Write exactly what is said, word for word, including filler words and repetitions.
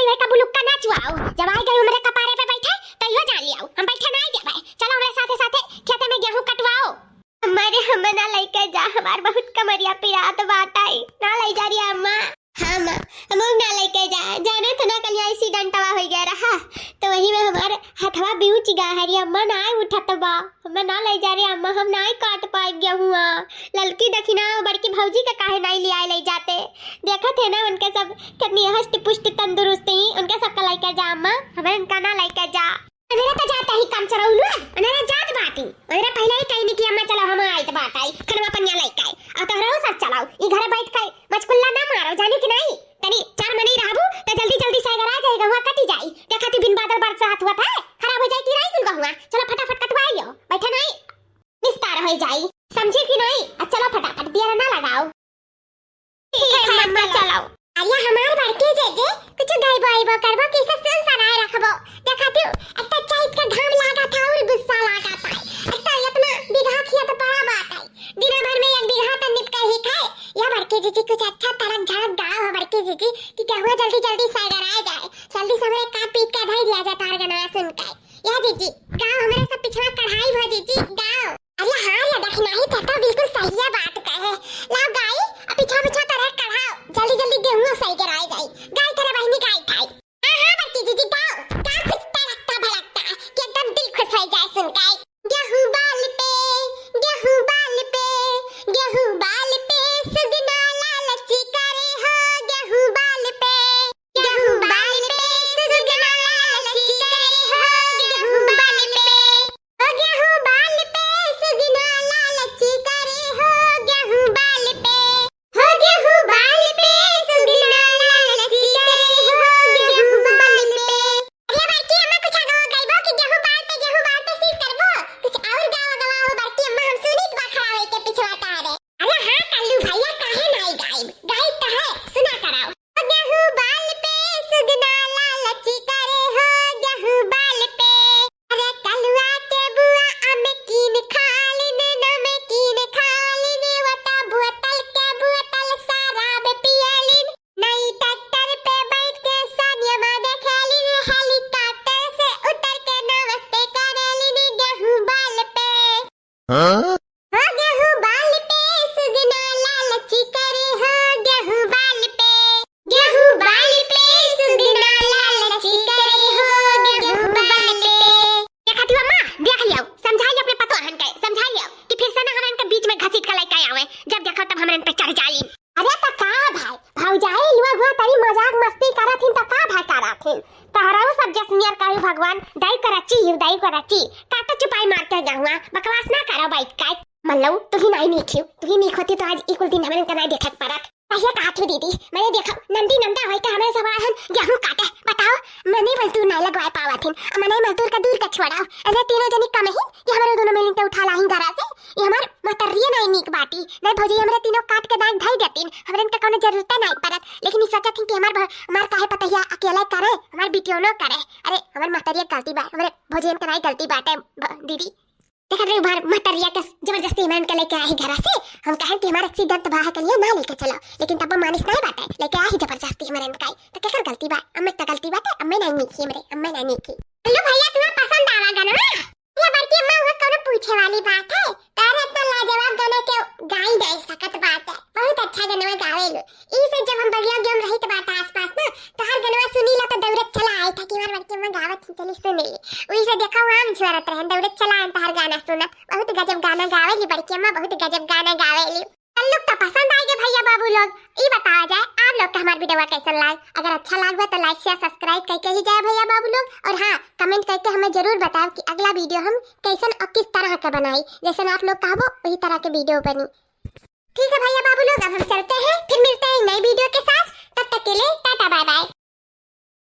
तोहे का बुलुक्का ना चुआओ, जब आइ गए हमरे कपारे पे बैठे, तो इहो जान लियाओ, हम बैठे नाहीं देबे। चलो हमरे साथे साथे खेते में गेहूं कटवाओ। अम्मा रे, हमें ना लइके जा, हमार बहुत कमरिया पिरात बाटइ, ना लइ जा रे अम्मा। हाँ माँ, हमहू ना लइके जा, जाने तो ना कलिया ऐसी डंटवा होइ गया रहा, तो वही में हमार हथवा बिउच गा हरी अम्मा, नाहीं उठत बा। हमें ना लइ जा रे अम्मा, हम नाहीं काट पाइब गेहुआ। ललकी देखी ना, बड़की भौजी के काहे नाहीं लियाए लइ जाते। देखत है ना उनके सब कितनी हष्ट पुष्ट तंदुरुस्त ही, उनके सबके लइके जा अम्मा, हमें उनका ना लइके जा। अनेरा तो जाता ही काम चलाऊ ना, अनेरा जात बाटी, अनेरा पहिले ही कहीं नहीं कि अम्मा चलो हम आइत बाटइ, खनवा पनिया लइके आए, और तोहरा सब चलाऊ, ई घरे बैठ के मचकुल्ला ना मारो, जाने कि नाहीं? तनी चार मनई रहबू, त जल्दी जल्दी सैगरा जाए, गहुआ कटी जाई। देखा थी बिन बादल बरसात हुआ था, खराब होइ जाए कि राई कुल गहुआ। चलो फटाफट कटवाइयो, बैठे नाहीं, निस्तार होइ जाई, समझे कि नाहीं? अब चलो फटाफट, दियरा ना लगाओ। ठीक है, अम्मा, चलो। अरे हमार बड़की जीजी, कुछ गइबो अइबो करबो कि इसे सुन सराय रखबो। देखा तू, एक तो चैत का घाम लागा था और गुस्सा लागा था। एक तो इतना बीघा खेत पड़ा बाटइ। दिना भर में एक बीघा तो निपका ही खाए। या बड़की जीजी, कुछ अच्छा तड़क झड़क गाओ हो बड़की जीजी, कि गेहुआ जल्दी जल्दी सैगराए जाए। जल्दी से हमरे काट पीट के धई दिया जाए तार गनवा सुन के। या जीजी, गाओ, हमरे सब पिछवा कढ़ाई भो जीजी, गाओ। अरे हाँ रे, देखना ही था तो बिल्कुल सही है बात कहे। लाओ गाई, अब पीछा पीछा तरह कढ़ाओ, जल्दी जल्दी गेहूं सैगराए जाई। गाई तेरे बहिनी गाई थाई। हाँ हाँ बड़की जीजी गाओ, गाओ कुछ तड़कता भड़कता कि एकदम दिल खुश होइ जाए सुन के। गेहूं बाल पे, गेहूं बाल पे, गेहूं बाल पे, सुगना लालची करे हो, गेहूं बाल पे। गेहूं बाल पे सुगना लालची करे हो, गेहूं बाल पे। हो गेहूं बाल पे सुगना लालची करे हो, गेहूं बाल पे। हो गेहूं बाल पे सुगना लालची करे हो, गेहूं बाल पे। अरे बड़की अम्मा, कुछ आगे गइबो कि गेहूं बाल पे, गेहूं बाल पे सीख करबो? कुछ और गाओ गवाओ बड़की अम्मा, हम सुनित बा खड़ा होइके पिछवा तारे। अरे हाँ कल्लू भैया, काहे नाहीं गाइब? गाइब तो है, सुना कराओ। गेहूं बाल पे सुगना लालची करे हो, गेहूं बाल पे। अरे कलुआ के बुआ अमकीन खालिन, नमकीन खालिन, वता बोतल के बोतल शराब पियलिन। नई ट्रैक्टर पे बैठ के सनियमा देखेलिन, हेलीकॉप्टर से उतर के नमस्ते करेलिन गेहूं बाल पे। हाँ? हो गेहूं बाल पे सुगना लालची करे हो, गेहूं बाल पे। गेहूं बाल पे सुगना लालची करे हो, गेहूं बाल पे। देखा थी अम्मा, देख लियो, समझाई अपने पतोहन के, समझाई लियो कि फिर से ना हमरन के बीच में घसीट के लइके आवे, जब देखो तब हमरन पे चढ़ जाई। अरे त का भाई, भौजाई लोग हुआ तनी मजाक मस्ती करत हिन त का भाई करत हिन? तहराऊ सब जसनियर कहू भगवान, दाई करची, दाई करची, काटो चुपाई मारते गेहुआ, बकवास ना करो बैठ के। मल्लऊ, तू ही नाहीं नीक हियो, तू ही नीक होती तो आज ई कुल दिन हमरन के नाहीं देखे के पड़त। कहिए कहा थी दीदी, मने देखो, नंदी नंदा होई के हमरे सब आहन गेहूं काटे, बताओ, मने मजदूर नाहीं लगवाए पावत हिन, मने मजदूर का दूर का छोड़ाओ, अरे तीनों जनी कम ही कि हमरे दोनों मिलके उठा लाही घरा से, ये हमार महतरिये नाहीं नीक बाटी, नाहीं भौजी हमरे तीनों काट के दांत धई देतीन, हमरन के कौनो जरूरत नाहीं पड़त, लेकिन ई सोचत हिन कि हमार भ-, हमार काहे पतहिया अकेले करे, हमार बिटियोनो करे। अरे हमार महतरिया गलती बा, हमरे भौजियन के नाहीं गलती बाटे ब-, दीदी। देखत रही बार महतरिया के जबरदस्ती हमरन के लइके आही घरा से, हम कहन कि हमार एक्सीडेंट भा है कलिया ना लइके चलो, लेकिन तब मानिस नाहीं बाटे, लइके आही जबरदस्ती हमरन के, तो केकर गलती बा? अम्मे त गलती बाटे, अम्मे नाहीं नीक ही हमरे, अम्मे नाहीं नीक ही। हेलो भैया, तुम्हें पसंद आवा गनवा? ये बड़की अम्मा, वहाँ कौनो पूछे वाली बात है? तारे इतना लाजवाब गाना के गाई नहीं सकत बात है। बहुत अच्छा गनवा गावे लो। ई से जब हम बगिया उगिया में रहित बात आसपास ना, तो हर गनवा सुनी ला तो दौड़त चला आए था कि हमार बड़की अम्मा गावत ही, चली सुन ली। वही से देखा हुआ हम झुरत रहे, दौड़त चला आए तो हर गाना सुनत। बहुत गजब गाना गावे ली बड़की अम्मा, बहुत गजब गाना गावे ली। कल्लू के तो पसंद आए गे भैया बाबू लोग। ई बतावा जाए आप लोग का हमार वीडियो कैसन लाग? अगर अच्छा लाग बा तो like share subscribe करके ही जाए भैया बाबू लोग। और हाँ, comment करके हमें जरूर बताओ कि अगला वीडियो हम कैसन और किस तरह का बनाई। जैसन आप लोग कहबो वही तरह के वीडियो बनी। ठीक है भैया बाबू लोग, अब हम चलते हैं, फिर मिलते हैं नई वीडियो के साथ। तब तक के लिए टाटा बाय बाय।